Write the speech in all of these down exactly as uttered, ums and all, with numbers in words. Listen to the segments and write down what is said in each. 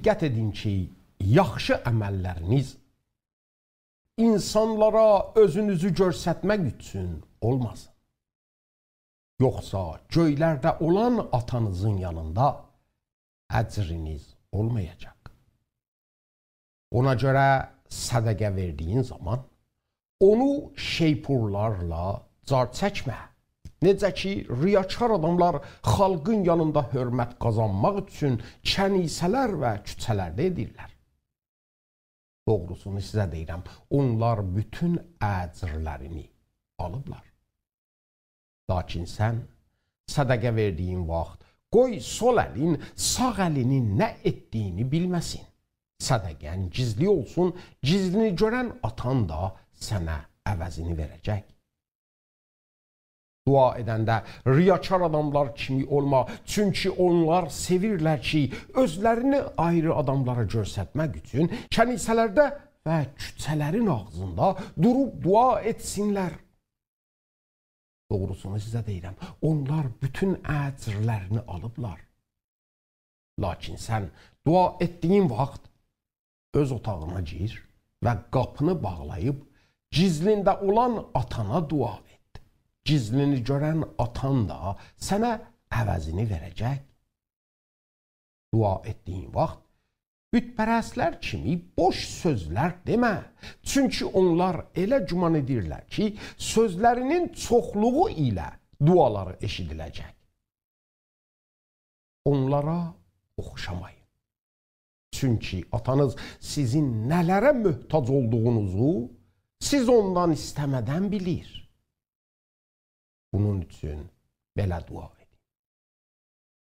دقت ائدین کی، یاخشی عمللرینیز اینسانلارا اؤزونوزو گؤسترمک اوچون اولماسین. یوخسا گؤیلرده اولان آتانیزین یانیندا اجرینیز اولمایاجاق. اونا گؤره صدقه وئردیگین زامان اونو شیپورلارلا جار چکمه. نئجه کی، ریاکار آداملار خالقین یانیندا حؤرمت قازانماق اوچون کنیسه‌لر و کوچه‌لرده ائدیرلر. دوغروسونو سیزه دئییرم، اونلار بوتون اجرلرینی آلیبلار. لاکین سن صدقه وئردیگین واخت، قوی سول الین ساغ الینین نه ائتدیگینی بیلمه‌سین. صدقه‌ن گیزلی اولسون، گیزلینی گؤرن آتان دا سنه عوضینی وئره‌جک. دعا ائدنده ریاکار آداملار کیمی اولما، چونکی اونلار سئویرلر کی، اؤزلرینی آیری آداملارا گؤسترمک اوچون کنیسه‌لرده و کوچه‌لرین آغزیندا دوروب دعا ائتسینلر. دوغروسونو سیزه دئییرم، اونلار بوتون اجرلرینی آلیبلار. لاکین سن دعا ائتدیگین واخت اؤز اوتاغینا گیر و قاپینی باغلاییب گیزلینده اولان آتانا دعا ائت. گیزلینی گؤرن آتان دا سنه عوضینی وئره‌جک. دعا ائتدیگین واخت بت‌پرستلر کیمی بوش سؤزلر دئمه. چونکی اونلار ائله گمان ائدیرلر کی، سؤزلرینین چوخلوغو ایله دعالاری ائشیدیله‌جک. اونلارا اوخشامایین. چونکی آتانیز سیزین نه‌لره محتاج اولدوغونوزو سیز اوندان ایسته‌مه‌دن بیلیر. بونون اوچون بئله دعا ائدین: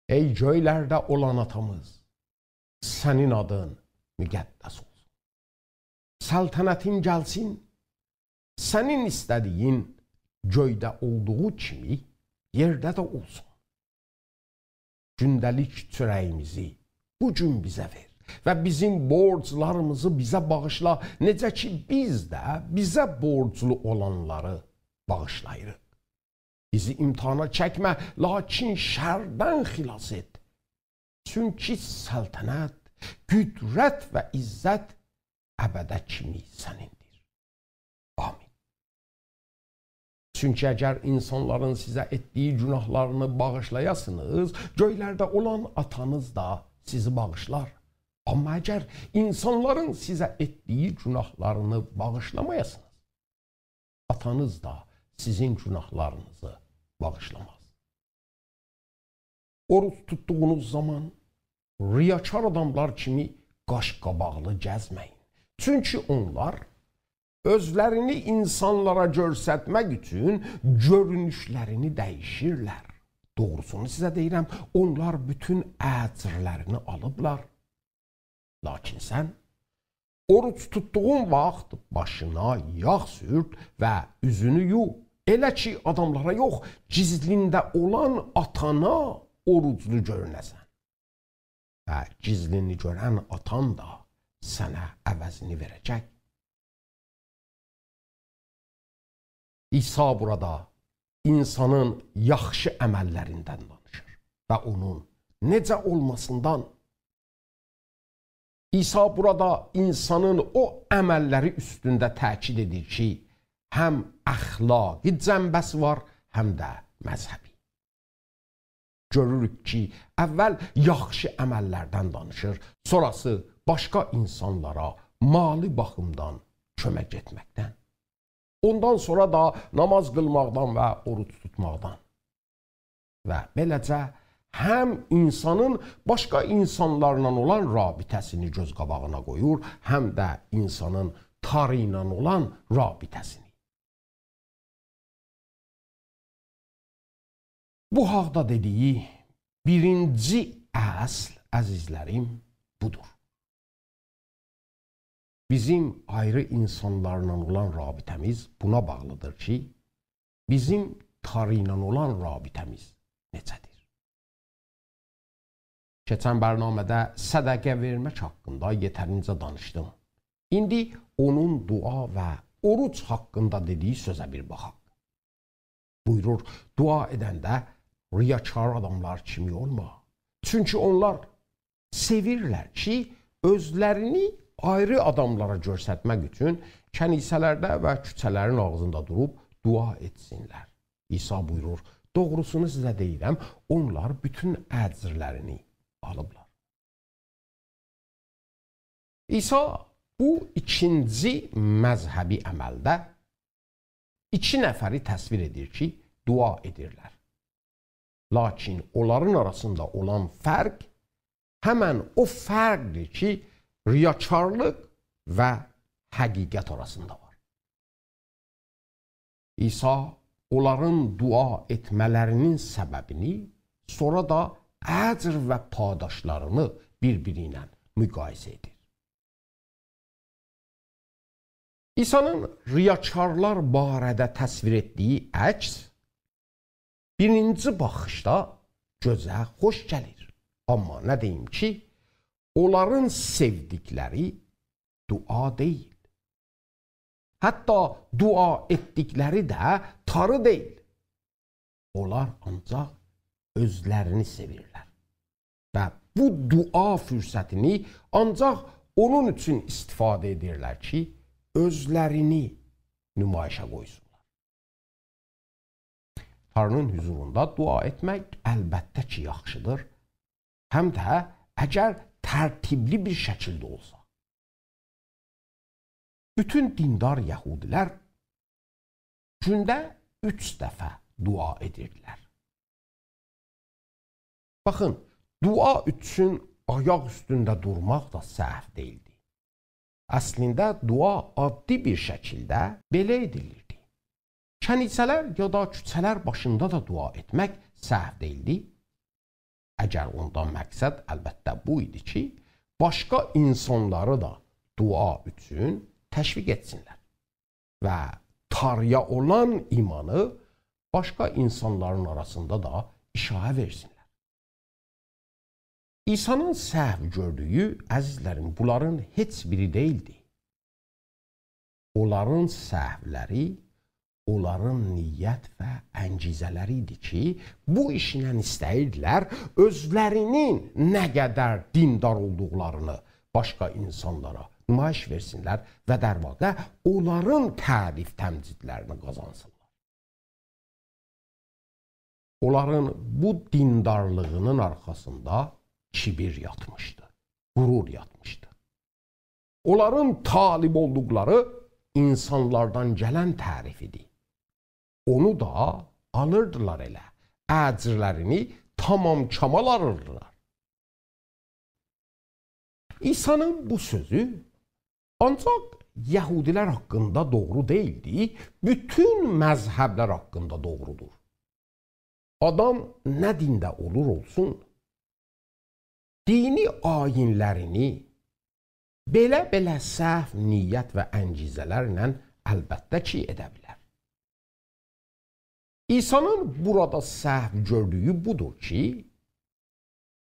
ای گؤیلرده اولان آتامیز، سنین آدین مقدس اولسون. سلطنتین گلسین، سنین ایسته‌دیگین گؤیده اولدوغو کیمی یئرده ده اولسون. گونده‌لیک چؤره‌ییمیزی بو گون بیزه وئر و بیزیم بورجلاریمیزی بیزه باغیشلا، نئجه کی، بیز ده بیزه بورجلو اولانلاری باغیشلاییریق. بیزی امتحانا چکمه، لاکین شردن خلاص ائت. چونکی سلطنت، قدرت و عزت ابده کیمی سنیندیر. آمین. چونکی اگر اینسانلارین سیزه ائتدیگی گوناهلارینی باغیشلایاسینیز، گؤیلرده اولان آتانیز دا سیزی باغیشلار. آمما اگر اینسانلارین سیزه ائتدیگی گوناهلارینی باغیشلامایاسینیز، آتانیز دا سیزین گوناهلارینیزی باغیشلاماز. اوروج توتدوغونوز زامان ریاکار آداملار کیمی قاش‌قاباقلی گزمه‌یین. چونکی اونلار اؤزلرینی اینسانلارا گؤسترمک اوچون گؤرونوشلرینی دییشیرلر. دوغروسونو سیزه دئییرم، اونلار بوتون اجرلرینی آلیبلار. لاکین سن اوروج توتدوغون واخت باشینا یاغ سورت و اوزونو یو. ائله کی، آداملارا یوخ، گیزلینده اولان آتانا اوروجلو گؤرونه‌سن. و گیزلینی گؤرن آتان دا سنه عوضینی وئره‌جک. عیسی بورادا اینسانین یاخشی عمللریندن دانیشیر و اونون نئجه اولماسیندان. عیسی بورادا اینسانین او عمللری اوستونده تأکید ائدیر کی، هم اخلاقی جنبه‌سی وار، هم ده مذهبی. گؤروروک کی، اول یاخشی عمللردن دانیشیر، سونراسی باشقا اینسانلارا مالی باخیمدان کؤمک ائتمکدن. اوندان سونرا دا ناماز قیلماقدان و اوروج توتماقدان. و بئله‌جه هم اینسانین باشقا اینسانلارلا اولان رابطه‌سینی گؤز قاباغینا قویور، هم ده اینسانین تاری ایله اولان رابطه‌سینی. بو حاقدا دئدیگی بیرینجی اصل، عزیزلریم، بودور. بیزیم آیری اینسانلارلا اولان رابطه‌میز بونا باغلیدیر کی، بیزیم تاری ایله اولان رابطه‌میز نئجه‌دیر؟ کئچن برنامه‌ده صدقه وئرمک حاقیندا یئترینجه دانیشدیم. ایندی اونون دعا و اوروج حاقیندا دئدیگی سؤزه بیر باخاق. بویورور، دعا ائدنده ریاکار آداملار کیمی اولما. چونکی اونلار سئویرلر کی، اؤزلرینی آیری آداملارا گؤسترمک اوچون کنیسه‌لرده و کوچه‌لرین آغزیندا دوروب دعا ائتسینلر. عیسی بویورور: «دوغروسونو سیزه دئییرم، اونلار بوتون اجرلرینی آلیبلار.» عیسی بو ایکینجی مذهبی عملده ایکی نفری تصویر ائدیر کی، دعا ائدیرلر. لاکین اونلارین آراسیندا اولان فرق همن او فرقدیر کی، ریاکارلیق و حقیقت آراسیندا وار. عیسی اونلارین دعا ائتمه‌لرینین سببینی، سونرا دا اجر و پاداشلارینی بیر-بیری ایله مقایسه ائدیر. عیسی‌نین ریاکارلار باره‌ده تصویر ائتدیگی عکس بیرینجی باخیشدا گؤزه خوش گلیر. آمما نه دئییم کی، اونلارین سئودیکلری دعا دئییل. حتی دعا ائتدیکلری ده تاری دئییل. اونلار آنجاق اؤزلرینی سئویرلر. و بو دعا فرصتینی آنجاق اونون اوچون استفاده ائدیرلر کی، اؤزلرینی نمایشه قویسونلار. تانری‌نین حضوروندا دعا ائتمک البته کی، یاخشیدیر. هم ده اگر ترتیبلی بیر شکیلده اولسا. بوتون دیندار یهودی‌لر گونده اوچ دفعه دعا ائدیردیلر. باخین، دعا اوچون آیاق اوستونده دورماق دا سهو دئییلدی. اصلینده دعا عادی بیر شکیلده بئله ائدیلیردی. کنیسه‌لر یا دا کوچه‌لر باشیندا دا دعا ائتمک سهو دئییلدی. اگر اوندا مقصد البته بو ایدی کی، باشقا اینسانلاری دا دعا اوچون تشویق ائتسینلر و تانری‌یا اولان ایمانی باشقا اینسانلارین آراسیندا دا اشاعه وئرسینلر. عیسی‌نین سهو گؤردویو، عزیزلریم، بونلارین هئچ بیری دئییلدی. اونلارین سهولری، اونلارین نیت و انگیزه‌لری ایدی کی، بو ایشله ایسته‌ییردیلر اؤزلرینین نه قدر دیندار اولدوقلارینی باشقا اینسانلارا نمایش وئرسینلر و در واقع اونلارین تعریف تمجیدلرینی قازانسینلار. اونلارین بو دیندارلیغینین آرخاسیندا کبیر یاتمیشدی، غرور یاتمیشدی. اونلارین طالب اولدوقلاری اینسانلاردان گلن تعریف ایدی. اونو دا آلیردیلار ائله. اجرلرینی تمام کمال آلیردیلار. عیسی‌نین بو سؤزو آنجاق یهودی‌لر حاقیندا دوغرو دئییلدی، بوتون مذهب‌لر حاقیندا دوغرودور. آدام نه دینده اولور اولسون، دینی آیین‌لرینی بئله-بئله سهو نیت و انگیزه‌لرله البته کی، ائده بیلر. عیسی‌نین بورادا سهو گؤردویو بودور کی،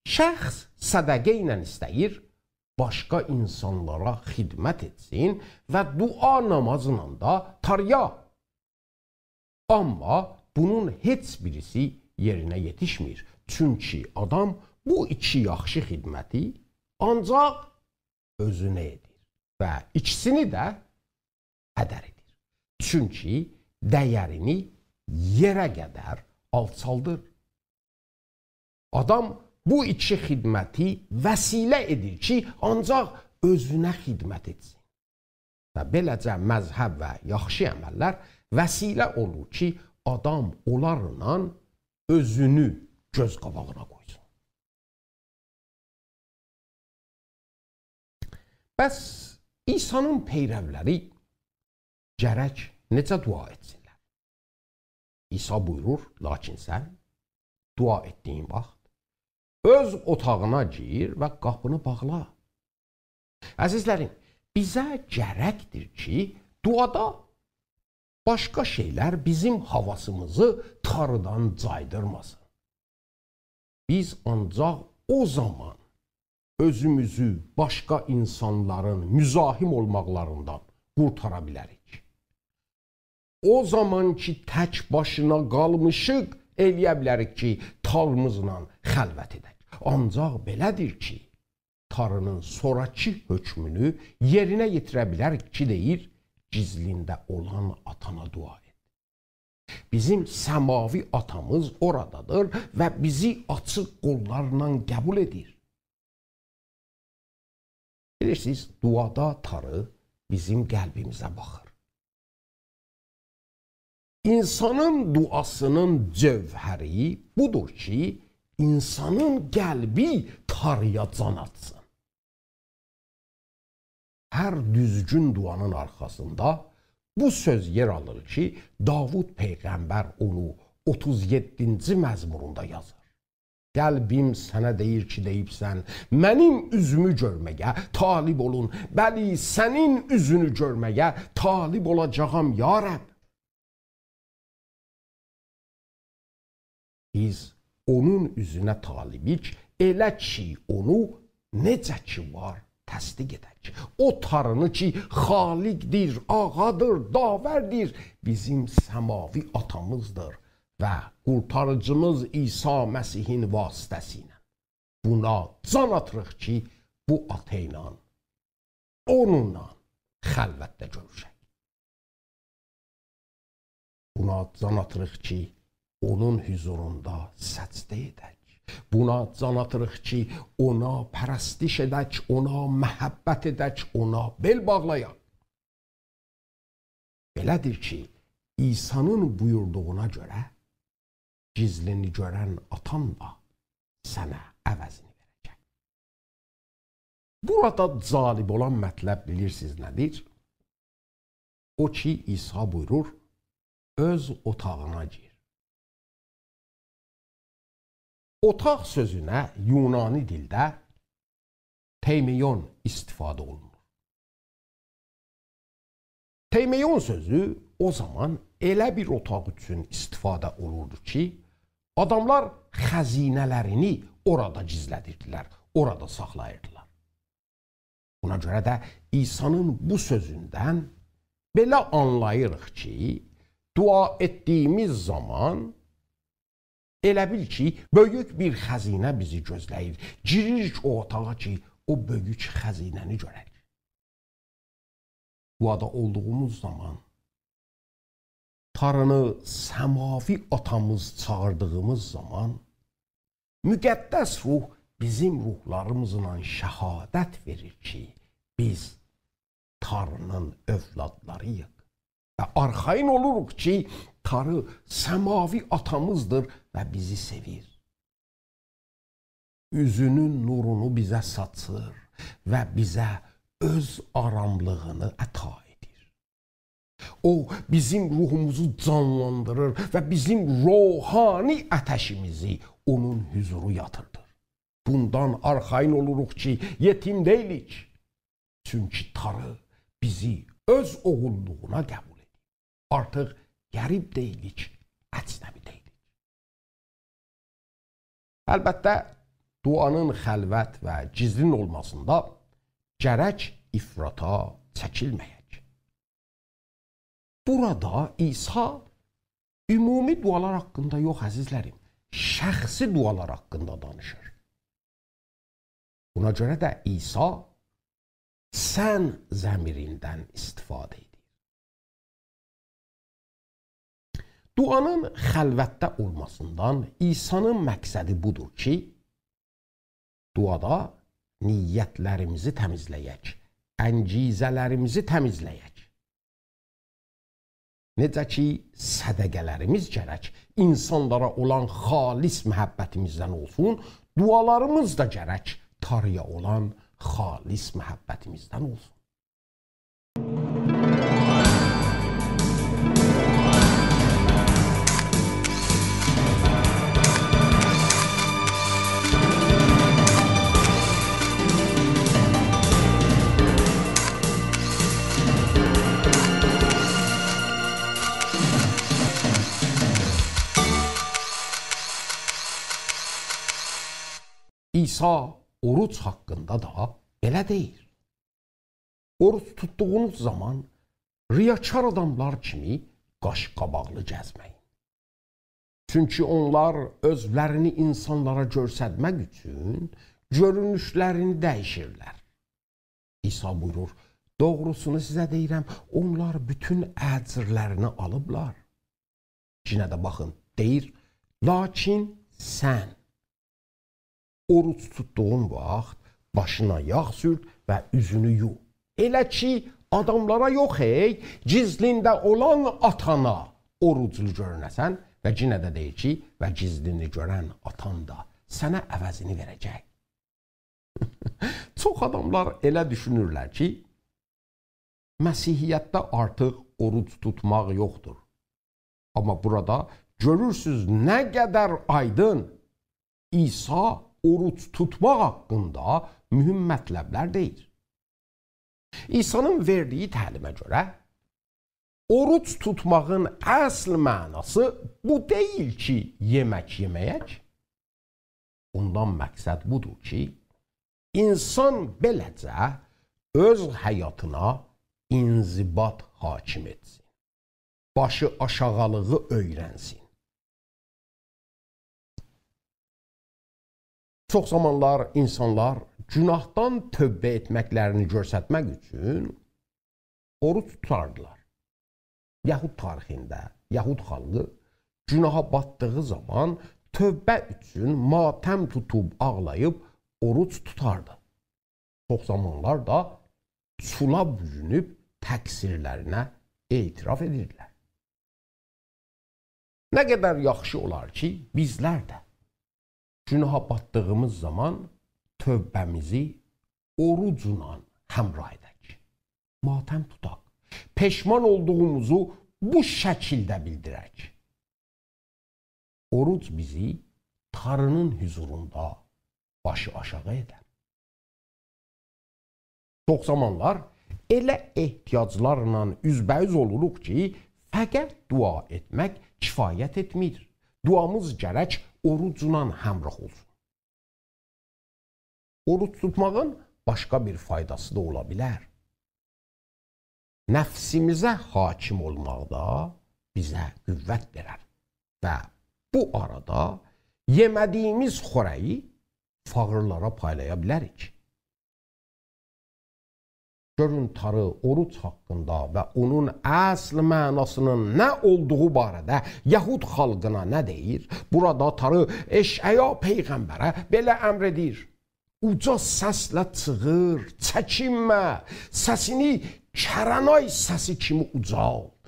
شخص صدقه ایله ایسته‌ییر باشقا اینسانلارا خدمت ائتسین و دعا نامازلا دا تانری‌یا. آمما بونون هئچ بیریسی یئرینه یئتیشمیر. چونکی آدام بو ایکی یاخشی خدمتی آنجاق اؤزونه ائدیر و ایکیسینی ده هدر ائدیر. چونکی دَیَرینی یئره قدر آلچالدیر. آدام بو ایکی خدمتی وسیله ائدیر کی، آنجاق اؤزونه خدمت ائتسین. و بئله‌جه مذهب و یاخشی عمل‌لر وسیله اولور کی، آدام اونلارلا اؤزونو گؤز قاباغینا قویسون. پس عیسی‌نین پیرولری گرک نئجه دعا ائتسینلر؟ عیسی بویورور: «لاکین سن دعا ائتدیگین واخت اؤز اوتاغینا گیر و قاپینی باغلا.» عزیزلریم، بیزه گرکدیر کی، دعادا باشقا شئی‌لر بیزیم حواسیمیزی تانریدان جایدیرماسین. بیز آنجاق او زامان اؤزوموزو باشقا اینسانلارین مزاحم اولماقلاریندان قورتارا بیلریک. او زامان کی، تک باشینا قالمیشیق، ائلیه بیلریک کی، تانریمیزلا خلوت ائدک. آنجاق بئله‌دیر کی، تاری‌نین سونراکی حکمونو یئرینه یئتیره بیلریک کی، دئییر، گیزلینده اولان آتانا دعا ائت. بیزیم سماوی آتامیز اورادادیر و بیزی آچیق قوللارلا قبول ائدیر. بیلیرسینیز، دعادا تاری بیزیم قلبیمیزه باخیر. اینسانین دعاسینین جوهری بودور کی، اینسانین قلبی تاری‌یا جان آتسین. هر دوزگون دعانین آرخاسیندا بو سؤز یئر آلیر کی، داوود پیغمبر اونو اوتوز یئددینجی مزموروندا یازیر. قلبیم سنه دئییر کی، دئییبسن: «منیم اوزومو گؤرمه‌یه طالب اولون، بلی، سنین اوزونو گؤرمه‌یه طالب اولاجاغام، یا رب.» بیز اونون اوزونه طالبیک، ائله کی، اونو نئجه کی وار، تصدیق ائدک. او تارینی کی، خالقدیر، آغادیر، داوردیر، بیزیم سماوی آتامیزدیر و قورتاریجیمیز عیسی مسیحین واسطه‌سی ایله. بونا جان آتیریق کی، بو آتا ایله، اونونلا خلوتده گؤروشک. بونا جان آتیریق کی، اونون حضوروندا سجده ائدک. بونا جان آتیریق کی، اونا پرستش ائدک، اونا محبت ائدک، اونا بئل باغلایاق. بئله‌دیر کی، عیسی‌نین بویوردوغونا گؤره گیزلینی گؤرن آتان دا سنه عوضینی وئره‌جک. بورادا جالب اولان مطلب بیلیرسینیز نه‌دیر؟ او کی، عیسی بویورور: «اؤز اوتاغینا گیر.» اوتاق سؤزونه یونانی دیلده تئیمئون استفاده اولونور. تئیمئون سؤزو او زامان ائله بیر اوتاق اوچون استفاده اولوردو کی، آداملار خزینه‌لرینی اورادا گیزله‌دیردیلر، اورادا ساخلاییردیلار. بونا گؤره ده عیسی‌نین بو سؤزوندن بئله آنلاییریق کی، دعا ائتدیییمیز زامان ائله بیل کی، بؤیوک بیر خزینه بیزی گؤزله‌ییر. گیریریک او اوتاغا کی، او بؤیوک خزینه‌نی گؤرک. دعادا اولدوغوموز زامان، تارینی سماوی آتامیز چاغیردیغیمیز زامان، مقدس روح بیزیم روحلاریمیزلا شهادت وئریر کی، بیز تارینین اولادلاری‌ییق و آرخایین اولوروق کی، تاری سماوی آتامیزدیر و بیزی سئویر. اوزونون نورونو بیزه ساچیر و بیزه اؤز آراملیغینی عطا ائدیر. او، بیزیم روحوموزو جانلاندیریر و بیزیم روحانی آتشیمیزی اونون حضورو یاتیردیر. بوندان آرخایین اولوروق کی، یئتیم دئییلیک. چونکی تاری بیزی اؤز اوغوللوغونا قبول ائدیب. آرتیق غریب دئییلیک، اجنبی دئییلیک. البته، دعانین خلوت و گیزلین اولماسیندا گرک افراطا چکیلمه‌یک. بورادا عیسی عمومی دعالار حاقیندا یوخ، عزیزلریم، شخصی دعالار حاقیندا دانیشیر. بونا گؤره ده عیسی «سن» ضمیریندن استفاده ائدیر. دعانین خلوتده اولماسیندان عیسی‌نین مقصدی بودور کی، دعادا نیتلریمیزی تمیزله‌یک، انگیزه‌لریمیزی تمیزله‌یک. نئجه کی، صدقه‌لریمیز گرک اینسانلارا اولان خالص محبتیمیزدن اولسون، دعالاریمیز دا گرک تاری‌یا اولان خالص محبتیمیزدن اولسون. عیسی اوروج حاقیندا دا بئله دئییر: اوروج توتدوغونوز زامان ریاکار آداملار کیمی قاش قاباقلی گزمه‌یین. چونکی اونلار اؤزلرینی اینسانلارا گؤسترمک اوچون گؤرونوشلرینی دییشیرلر. عیسی بویورور: «دوغروسونو سیزه دئییرم، اونلار بوتون اجرلرینی آلیبلار.» یئنه ده باخین، دئییر: «لاکین سن اوروج توتدوغون واخت باشینا یاغ سورت و اوزونو یو. ائله کی آداملارا یوخ، ای گیزلینده اولان آتانا اوروجلو گؤرونه‌سن.» و یئنه ده دئییر کی: «و گیزلینی گؤرن آتان دا سنه عوضینی وئره‌جک.» چوخ آداملار ائله دوشونورلر کی مسیحیتده آرتیق اوروج توتماق یوخدور. آمما بورادا گؤرورسوز نه قدر آیدین عیسی اوروج توتماق حاقیندا مهم مطلبلر دئییر. عیسی‌نین وئردیگی تعلیمه گؤره، اوروج توتماغین اصل معناسی بو دئییل کی یئمک یئمه‌یک. اوندان مقصد بودور کی انسان بئله‌جه اؤز حیاتینا انضباط حاکم ائتسین، باشی آشاغالیغی اؤیرنسین. چوخ زامانلار انسانلار گوناهدان توبه ائتمکلرینی گؤسترمک اوچون اوروج توتاردیلار. یهود تاریخینده یهود خالقی گوناها باتدیغی زامان توبه اوچون ماتم توتوب آغلاییب اوروج توتاردی. چوخ زامانلار دا چولا بویونوب تقصیرلرینه اعتراف ائدیردیلر. نه قدر یاخشی اولار کی بیزلر ده گوناها باتدیغیمیز زامان توبه‌میزی اوروجلا همراه ائدک. ماتم توتاق. پشمان اولدوغوموزو بو شکیلده بیلدیرک. اوروج بیزی تاری‌نین حضوروندا باشی آشاغی ائدر. چوخ زامانلار ائله احتیاجلارلا اوزبه‌اوز اولوروق کی فقط دعا ائتمک کفایت ائتمیر. دعامیز گرک اوروجلا همراه اولسون. اوروج توتماغین باشقا بیر فایداسی دا اولا بیلر. نفسیمیزه حاکم اولماقدا بیزه قوت وئرر. و بو آرادا یئمه‌دیگیمیز خوره‌یی فاغیرلارا پایلایا بیلریک. گؤرون، تاری اوروج حاقیندا و اونون اصل معناسی‌نین نه اولدوغو باره‌ده یهود خالقینا نه دئییر؟ بورادا تاری اشعیا پیغمبره بئله امر ائدیر: «اوجا سسله چیغیر، چکینمه، سسینی کره‌نای سسی کیمی اوجالت.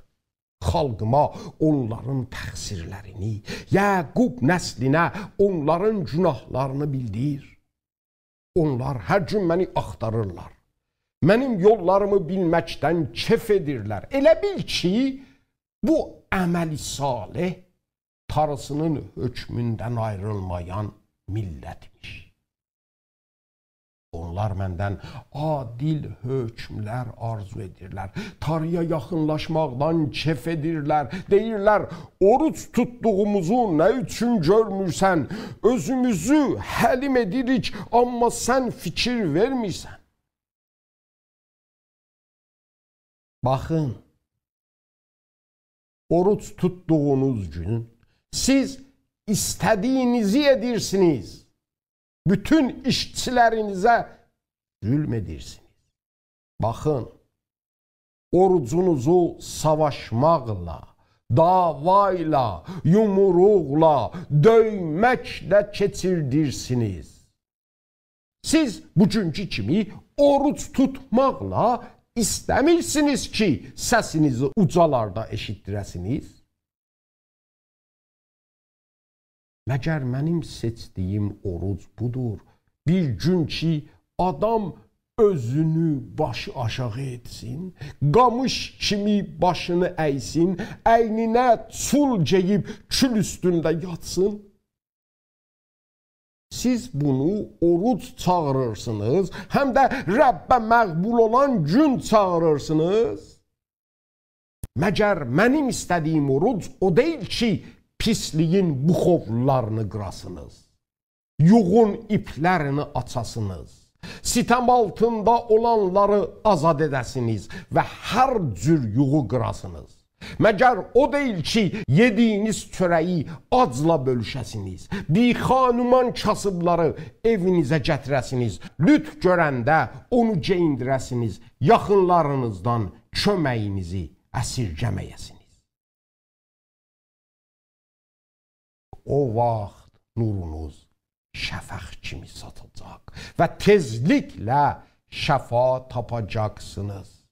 خالقیما اونلارین تقصیرلرینی، یعقوب نسلینه اونلارین گوناهلارینی بیلدیر. اونلار هر گون منی آختاریرلار. منیم یوللاریمی بیلمکدن کئف ائدیرلر. ائله بیل کی بو عمل صالح تاری‌سی‌نین حکموندن آیریلمایان میللتمیش. اونلار مندن عادل حکملر آرزو ائدیرلر. تاری‌یا یاخینلاشماقدان کئف ائدیرلر. دئییرلر: اوروج توتدوغوموزو نه اوچون گؤرمورسن؟ اؤزوموزو حلیم ائدیریک، آمما سن فیکیر وئرمیرسن.» باخین، اوروج توتدوغونوز گون سیز ایسته‌دیگینیزی ائدیرسینیز. بوتون ایشچیلرینیزه ظلم ائدیرسینیز. باخین، اوروجونوزو ساواشماقلا، دعوایلا، یومروقلا، دؤیمکله کئچیردیرسینیز. سیز بوگونکو کیمی اوروج توتماقلا ایسته‌میرسینیز کی سسینیزی اوجالاردا ائشیتدیره‌سینیز؟ مگر منیم سئچدیگیم اوروج بودور؟ بیر گون کی آدام اؤزونو باشی آشاغی ائتسین، قامیش کیمی باشینی ایسین، اینینه چول گئییب کول اوستونده یاتسین؟ سیز بونو اوروج چاغیریرسینیز، هم ده ربّه مقبول اولان گون چاغیریرسینیز. مگر منیم ایسته‌دیگیم اوروج او دئییل کی پیسلیگین بوخوولارینی قیراسینیز، یوغون ایپلرینی آچاسینیز، ستم آلتیندا اولانلاری آزاد ائده‌سینیز و هر جور یوغو قیراسینیز؟ مگر او دئییل کی، یئدیگینیز چؤره‌یی آجلا بؤلوشه‌سینیز، بی‌خانمان کاسیبلاری ائوینیزه گتیره‌سینیز، لطف گؤرنده اونو گئییندیره‌سینیز، یاخینلارینیزدان کؤمه‌یینیزی اسیرگه‌مه‌یه‌سینیز؟ او واخت نورونوز شفق کیمی ساچاجاق و تئزلیکله شفا تاپاجاقسینیز.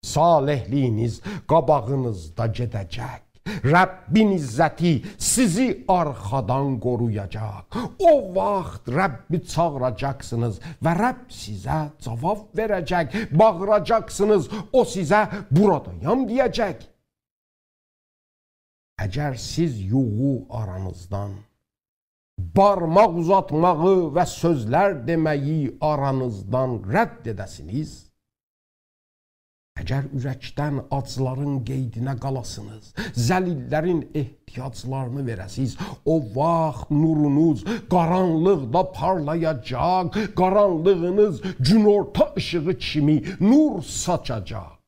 صالحلیگینیز قاباغینیزدا گئده‌جک. ربّین عزتی سیزی آرخادان قورویاجاق. او واخت ربّی چاغیراجاقسینیز و ربّ سیزه جواب وئره‌جک. باغیراجاقسینیز، او سیزه «بورادایام» دئیه‌جک. اگر سیز یوغو آرانیزدان، بارماق اوزاتماغی و سؤزلر دئمه‌یی آرانیزدان رد ائده‌سینیز، اگر اورکدن آجلارین قیدینه قالاسینیز، ذلیللرین احتیاجلارینی وئره‌سیز، او واخت نورونوز قارانلیقدا پارلایاجاق، قارانلیغینیز گون‌اورتا ایشیغی کیمی نور ساچاجاق.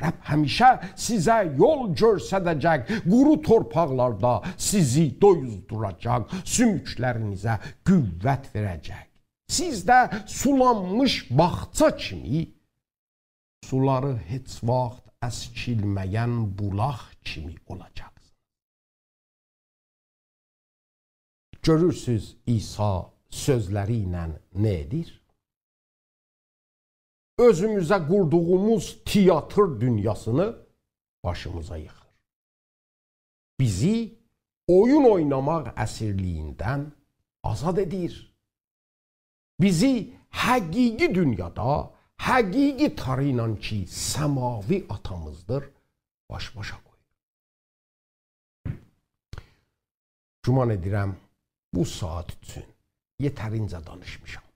ربّ همیشه سیزه یول گؤستره‌جک، قورو تورپاقلاردا سیزی دویوزدوراجاق، سوموکلرینیزه قوت وئره‌جک. سیز ده سولانمیش باغچا کیمی، سولاری هئچ واخت اسکیلمه‌ین بولاق کیمی اولاجاقسینیز. گؤرورسوز، عیسی سؤزلری ایله نه ائدیر؟ اؤزوموزه قوردوغوموز تئاتر دونیاسینی باشیمیزا ییخیر. بیزی اویون اویناماق اسیرلیگیندن آزاد ائدیر. بیزی حقیقی دونیادا، حقیقی تاری ایله کی، سماوی آتامیزدیر، باش‌باشا قویور. گمان ائدیرم، بو ساعات اوچون یئترینجه دانیشمیشام.